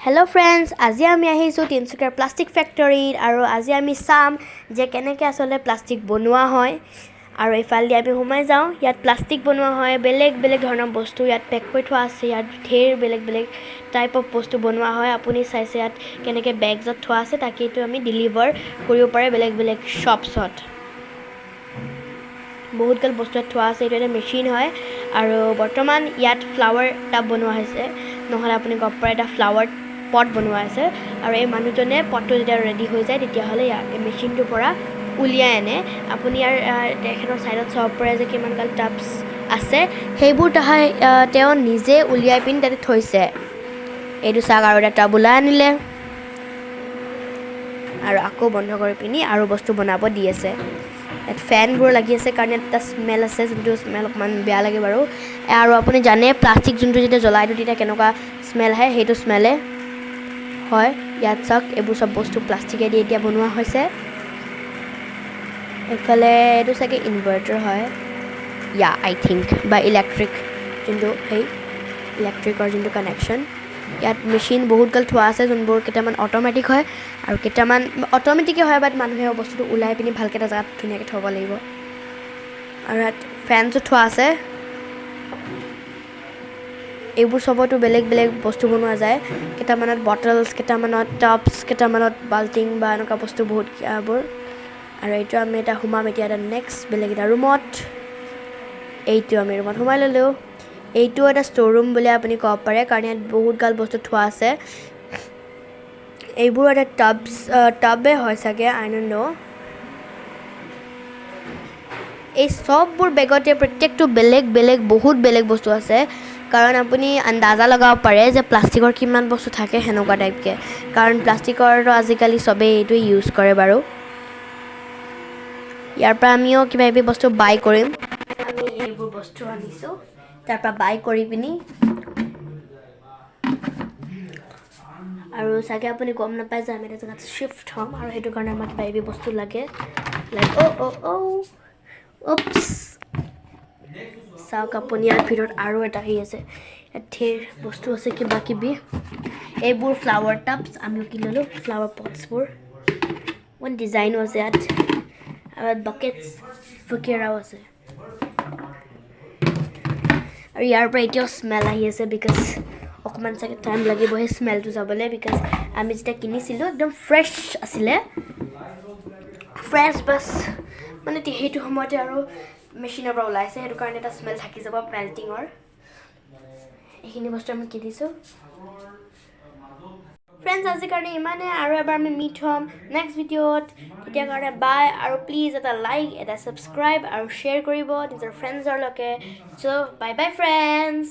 Hello' friends, আজি আমি আহিছোঁ তিনিচুকীয়াৰ প্লাষ্টিক ফেক্টৰীত আৰু আজি আমি চাম যে কেনেকৈ আচলতে প্লাষ্টিক বনোৱা হয়। আৰু এইফালেদি আমি সোমাই যাওঁ। ইয়াত প্লাষ্টিক বনোৱা হয়, বেলেগ বেলেগ ধৰণৰ বস্তু ইয়াত পেক কৰি থোৱা আছে। ইয়াত ঢেৰ বেলেগ বেলেগ টাইপ অফ বস্তু বনোৱা হয়। আপুনি চাইছে ইয়াত কেনেকৈ বেগছত থোৱা আছে, তাকেইটো আমি ডেলিভাৰ কৰিব পাৰে বেলেগ বেলেগ শ্বপছত। বহুত গাল বস্তু ইয়াত থোৱা আছে। এইটো এটা মেচিন হয় আৰু বৰ্তমান ইয়াত ফ্লাৱাৰ টাব বনোৱা হৈছে, নহ'লে আপুনি গম পাৰে এটা ফ্লাৱাৰ পট বনোৱা আছে। আৰু এই মানুহজনে পটটো যেতিয়া ৰেডি হৈ যায়, তেতিয়াহ'লে ইয়াক এই মেচিনটোৰ পৰা উলিয়াই আনে। আপুনি ইয়াৰ তেখেতৰ ছাইডত চাব পাৰে যে কিমান গাল টাবছ আছে, সেইবোৰ তাহাই তেওঁ নিজে উলিয়াই পিনি তাতে থৈছে। এইটো চাওক, আৰু এটা টাব ওলাই আনিলে আৰু আকৌ বন্ধ কৰি পিনি আৰু বস্তু বনাব দি আছে। ইয়াত ফেনবোৰ লাগি আছে কাৰণ ইয়াত এটা স্মেল আছে, যোনটো স্মেল অকণমান বেয়া লাগে বাৰু। আৰু আপুনি জানে প্লাষ্টিক যোনটো যেতিয়া জ্বলাই দিওঁ, তেতিয়া কেনেকুৱা স্মেল আহে, সেইটো স্মেলে হয়। ইয়াত চাওক, এইবোৰ চব বস্তু প্লাষ্টিকেদি এতিয়া বনোৱা হৈছে। এইফালে এইটো চাগে ইনভাৰ্টাৰ হয়, ইয়া আই থিংক, বা ইলেক্ট্ৰিক যোনটো, সেই ইলেক্ট্ৰিকৰ যোনটো কানেকশ্যন। ইয়াত মেচিন বহুত গাল থোৱা আছে, যোনবোৰ কেইটামান অট'মেটিক হয় আৰু কেইটামান অট'মেটিকে হয়, বাট মানুহে বস্তুটো ওলাই পিনি ভালকৈ এটা জেগাত ধুনীয়াকৈ থ'ব লাগিব। আৰু ইয়াত ফেনছো থোৱা আছে। এইবোৰ চবতো বেলেগ বেলেগ বস্তু বনোৱা যায়। কেইটামানত বটলছ, কেইটামানত টাবছ, কেইটামানত বাল্টিং বা এনেকুৱা বস্তু বহুতবোৰ। আৰু এইটো আমি এটা সোমাম এতিয়া এটা নেক্সট বেলেগ এটা ৰুমত। এইটো আমি ৰুমত সোমাই ল'লোঁ। এইটো এটা ষ্ট'ৰ ৰুম বুলি আপুনি ক'ব পাৰে, কাৰণ ইয়াত বহুত গাল বস্তু থোৱা আছে। এইবোৰ এটা টাবছ, টাবে হয় চাগে, আই don't ন'। এই চববোৰ বেগতে প্ৰত্যেকটো বেলেগ বেলেগ বহুত বেলেগ বস্তু আছে, কাৰণ আপুনি আন্দাজা লগাব পাৰে যে প্লাষ্টিকৰ কিমান বস্তু থাকে সেনেকুৱা টাইপকৈ, কাৰণ প্লাষ্টিকৰটো আজিকালি চবেই এইটোৱে ইউজ কৰে বাৰু। ইয়াৰ পৰা আমিও কিবা কিবি বস্তু বাই কৰিম। আমি এইবোৰ বস্তু আনিছোঁ তাৰপৰা বাই কৰি পিনি। আৰু চাগে আপুনি গম নাপায় যে আমি এটা জেগাত শ্বিফ্ট হ'ম আৰু সেইটো কাৰণে আমাক কিবা কিবি বস্তু লাগে। লাইক অ' অ' অ' উপছ, চাওক আপুনি, ইয়াৰ ভিতৰত আৰু এটা হেৰি আছে। ইয়াত ঢেৰ বস্তু আছে কিবা কিবি। এইবোৰ ফ্লাৱাৰ টাবছ আমিও কিনি ল'লোঁ, ফ্লাৱাৰ পটছবোৰ। অকণমান ডিজাইনো আছে ইয়াত আৰু ইয়াত বাকেটছ বকেৰাও আছে। আৰু ইয়াৰ পৰা এতিয়াও স্মেল আহি আছে, because অকণমান চাগে টাইম লাগিব সেই স্মেলটো যাবলৈ, because আমি যেতিয়া কিনিছিলোঁ একদম ফ্ৰেছ আছিলে, ফ্ৰেছ বাছ মানে সেইটো সময়তে আৰু মেচিনৰ পৰা ওলাইছে, সেইটো কাৰণে এটা স্মেল থাকি যাব মেল্টিঙৰ। এইখিনি বস্তু আমি কিনিছোঁ। ফ্ৰেণ্ডছ, আজিৰ কাৰণে ইমানে আৰু এবাৰ আমি মিট হ'ম নেক্সট ভিডিঅ'ত। তেতিয়া কাৰণে বাই। আৰু প্লিজ এটা লাইক, এটা ছাবস্ক্ৰাইব আৰু শ্বেয়াৰ কৰিব নিজৰ ফ্ৰেণ্ডছৰ লগে। চ' বাই বাই ফ্ৰেণ্ডছ।